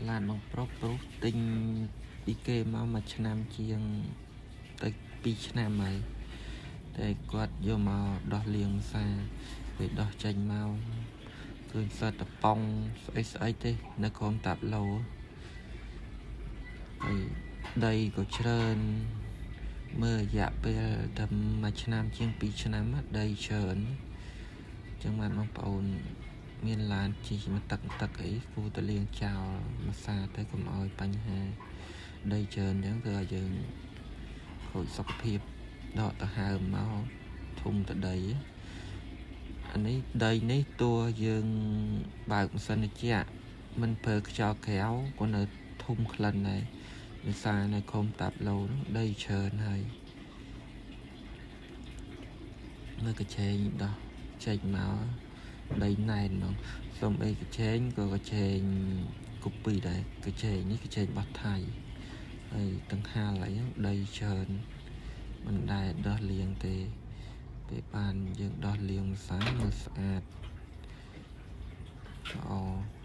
ឡានបងប្រុសប្រុសទិញពីគេមកមួយឆ្នាំជាងទៅ2ឆ្នាំហើយតែគាត់យកមកដោះលាងសាពេលដោះចេញមកឃើញសិតតប៉ុងស្អីស្អីទេនៅក្រោមតាប់ឡូហើយដីក៏ច្រើនមើលរយៈពេលតែមួយឆ្នាំជាង2ឆ្នាំដីច្រើនចឹងបានបងប្អូនមានឡានជិះមកទឹកទឹកអីគួរតែលាងចោលមួយសាទៅកុំឲ្យបញ្ហាដីច្រើនអញ្ចឹងគឺឲ្យយើងខូចសុខភាពដកទៅហើមមកធំទៅដីអានេះដីនេះតួយើងបើកម៉ាស៊ីនត្រជាក់មិនប្រើខ្យល់ក្រៅក៏នៅធំក្លិនដែរដោយសារនៅខុំតាប់ឡូហ្នឹងដីច្រើនហើយមើលកញ្ឆេងដោះចេញមកដីណែនហ្មងសុំអីកញ្ឆេងក៏កញ្ឆេងគូពីដែរកញ្ឆេងនេះកញ្ឆេងរបស់ថៃហើយទាំងហាលអីហ្នឹងដីច្រើនមិនដែលដោះលាងទេពេលបានយើងដោះលាងម្សៅមើលស្អាតល្អ។